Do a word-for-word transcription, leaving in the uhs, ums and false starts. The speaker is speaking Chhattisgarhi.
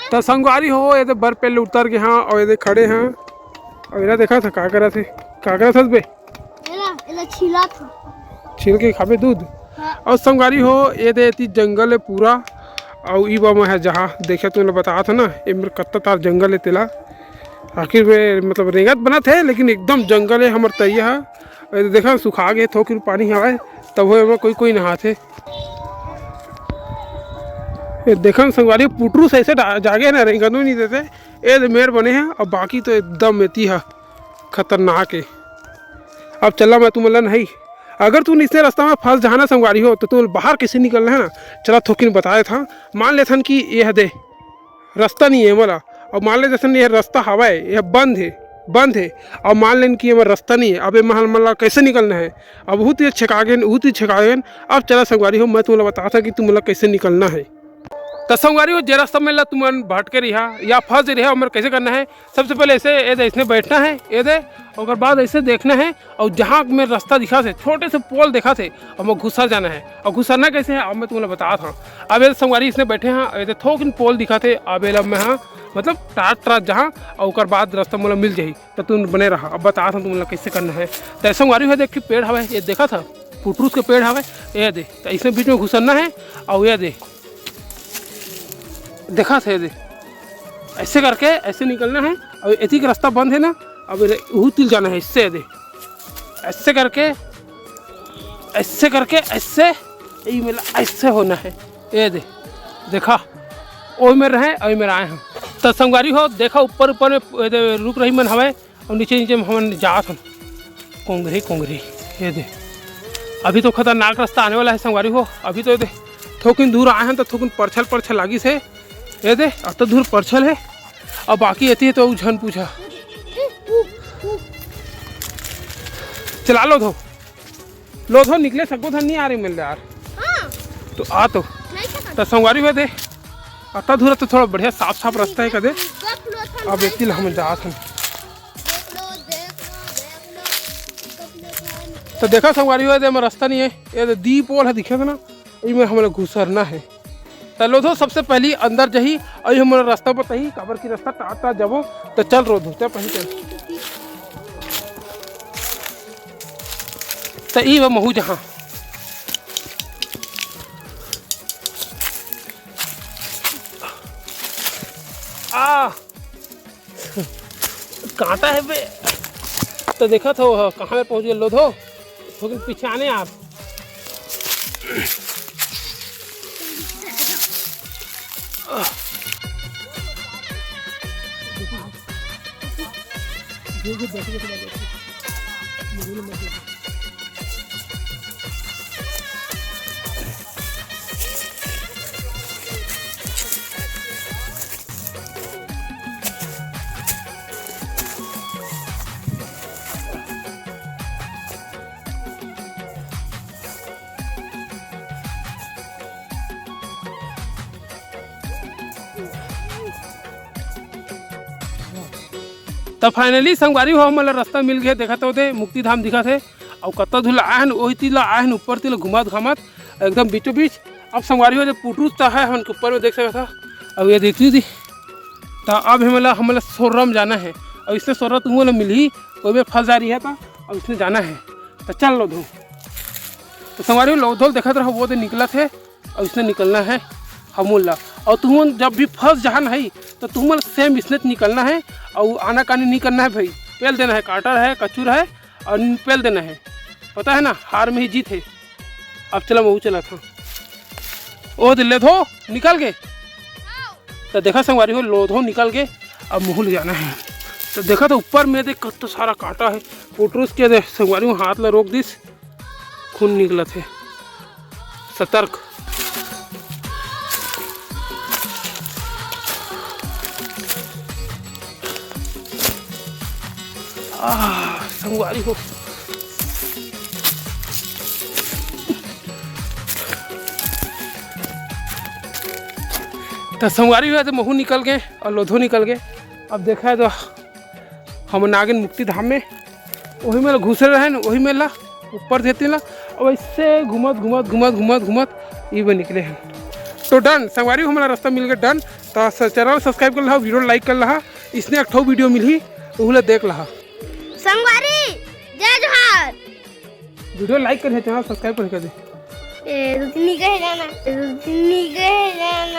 त संगवारी हो, ये दे बर्फ पेल उतर के हाँ, अउ ये दे खड़े हाँ, अउ एला देखा था का करत हे, का करत हस बे? एला, एला छीला था। छील के खाबे दूध? हाँ। अउ संगवारी हो, ये दे एती जंगल हे पूरा, अउ ई बा मैं ह जहाँ देखे तुमला बतात हँव ना, ए मेर कत्ता तार जंगल हे तेला। आखिर में मतलब रेंगत बनत हे, लेकिन एकदम जंगल हे हमर तरिया ह। ए देखा सुखा गे, थोकिन पानी हवय, तभो एमा कोई कोई नहात हे। ए देखन संगवारी, पुटरू से ऐसे डा-, जागे ना, रेंगनो नहीं देते। ए दे मेर बने हे, अब बाकी तो एकदम एती ह खतरनाक हे। अब चला मैं तुमन ला नहीं, अगर तू निसने रास्ता में फंस जाना संगवारी हो, तो तुमन बाहर कैसे निकलना है ना, चला थोकिन बताए था। मान लेथन कि ये दे रास्ता नहीं है मोला, अब मान ले जैसे ये रास्ता हवा है, ये बंद है, बंद है, अब मान लेन कि ये रास्ता नहीं है, अब ये महल मला कैसे निकलना है? अब बहुत ही छेका गेन, बहुत ही छेका गेन। अब चला संगवारी हो, मैं तुमला बता था कि तुमला कैसे निकलना है। त संगवारी हो, जे रास्ता में ला तुमन भटके रहा या फंस रहा, ओमर कैसे करना है? सबसे पहले ऐसे, ये दे, इसने बैठना है, ये दे, ओकर बाद ऐसे देखना है, और जहाँ में रास्ता दिखा थे, छोटे से पोल दिखा थे, ओमा घुसर जाना है। और घुसरना कैसे है, अब मैं तुमला बता था। अब ये संगवारी इसने बैठे हैं, ये दे, थोकिन पोल दिखा थे, अब ये ला मैं हाँ, मतलब टाट टाट जहाँ, और ओकर बाद रास्ता मोला मिल जाही। त तुम बने रहा, अब बता था तुमला कैसे करना है। त संगवारी हो, देख के पेड़ हवे, ये देखा था, पुटरूस के पेड़ हवे, ये दे, त इसमें बीच में घुसरना है, और ये दे, देखा था, ये दे, ऐसे करके ऐसे निकलना है। और एती के रास्ता बंद है ना, अब ये उहू तिल जाना है, इससे ये दे, ऐसे करके, ऐसे करके, ऐसे, ये मेला ऐसे होना है। ये दे, देखा, ओही में रहे, ओही में आए हैं। त संगवारी हो, देखा, ऊपर ऊपर में, ये दे, रुक रही मन हवे, और नीचे नीचे में हमन जात हन कोंगरी कोंगरी। ये दे, अभी तो खतरनाक रास्ता आने वाला है संगवारी हो। अभी तो ये दे, थोकिन दूर आए हन तो थोकिन परछल परछल लागिस हे। ये दे, अत दूर परछल है, अब बाकी एती है तो झन पूछा। चला लोधो, लोधो निकले सको धन नहीं आ रही मिल यार। हाँ। तो आ तो। नहीं सकत। त संगवारी हो दे, अत दूर तो थोड़ा बढ़िया साफ साफ रास्ता है कदे। गप लोधो अब नहीं एती ला हमन जात हन। त देखा संगवारी हो, ये दे, एमा रास्ता नहीं है, ये दे, दी पोल है, दिखे ना, इमे हमला घुसरना है। त लोधो सबसे पहली अंदर जही, अई हमला रास्ता बताही, काबर की रास्ता टाटा जाबो। त चल लोधो, ते पहली चल। त ई बा महू जहाँ। आ, कांटा है बे। त देखत हो, कहाँ में पहुँच गए लोधो। लेकिन पहचाने आप। त finally संगवारी हो, हमन ला रास्ता मिल गए। देखत हो दे, मुक्ति धाम दिखत हे। अउ कत्ता दूर ला आए हन, ओही तीर ला आए हन, ऊपर तीर ला घुमत घामत एकदम बीचों बीच। अब संगवारी हो, दे पुटरूस त है हमन के ऊपर में देख सकत हा। अब ये देखती थी, त अब हमन ला, हमन ला सोर्रा में जाना है। अब इसने सोर्रा तुमन ला मिलही, कोई में फंस जा रही है, त अब इसने जाना है। त चल लोधो। त संगवारी हो, लोधो देखत रहो, वो दे निकलत है। अउ इसने निकलना है हमन ला। अउ तुमन जब भी फंस जाहन है, त तुमन same इसने निकलना है। अउ आनाकानी नहीं करना है भाई, पेल देना है, कांटा है, कचू है, अउ पेल देना है। पता है ना, हार में ही जीत है। अब चला, महू चला था। ओ दे लोधो निकल गे। त देखा संगवारी हो, लोधो निकल गे। अब महू ले जाना है। त देखा त ऊपर में देख, कत्ता सारा कांटा है। पुटरूस के दे संगवारी हो, हाथ ला रोक दिस। खून निकलत हे, सतर्क। आह, संगवारी हो। त संगवारी हो, त महू निकल गे अउ लोधो निकल गे। अब देखा है त हमन आ गेन मुक्ति धाम में। वही मेर घुसे रहे न, वही मेर ला ऊपर देते ला। अब ऐसे घूमत, घूमत, घूमत, घूमत, घूमत ई बे निकले हैं। तो done संगवारी, हमला रास्ता मिल गे, done। तो channel subscribe कर लहा, video like कर लहा, इसने एक ठो video मिलही, उहू ला देख लहा। संगवारी, जय जोहार। Video like कर, channel subscribe कर दे। ए, दू तीन नी कहे जाना, ए, दू तीन नी कहे जाना।